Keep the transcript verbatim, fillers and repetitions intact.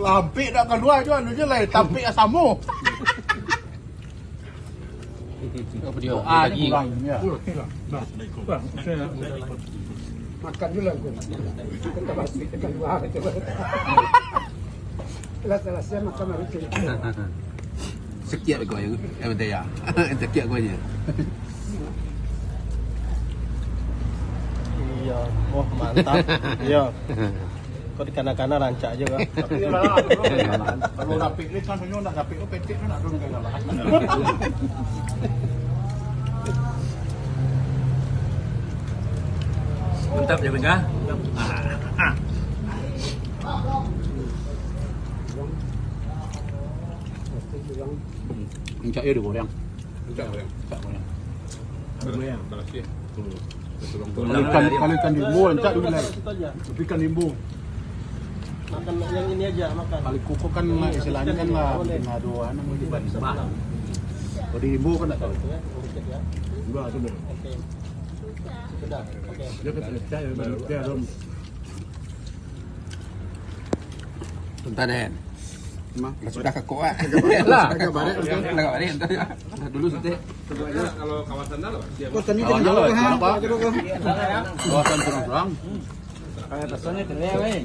Tampik dak kalua jo, anu je lah, tampik samo. Apa dia? Ah, ni kurang, ya. Makan dulu lah, Ungku. Kita masih kalua, coba. Lah, selesai makan baru cerita. Sekiak kau yang, eh, bentar ya. Sekiak kau aja. Iya, wah, mantap. Iya. Kok dikana-kana rancak juga. Tapi ya lah, kalau dapik ni kan sebenarnya nak dapik tu petik tu nak dong kayak lah. Mantap ya, Bang, ah? Rancak ya digoreng. Rancak goreng. Rancak goreng. Kalau ikan, kalau ikan limbo, rancak dulu lah. Tapi ikan limbo. Makan yang ini aja, makan. Kalau kuko kan istilahnyo kan lah, ado anu, di bawah. Kalau di limbo kan tak tahu. Dua tu dah. Oke. Sudah. Oke. Dia kan selesai, baru dia rom. Bentar, Den. Lah sudah kakok, ah. Lah. Agak barek, agak barek, bentar ya. Dah dulu, Sute. Kalau kawasan dalam, siap. Kawasan dalam, kenapa? Kawasan surang-surang. Kayak pesannya keren, weh.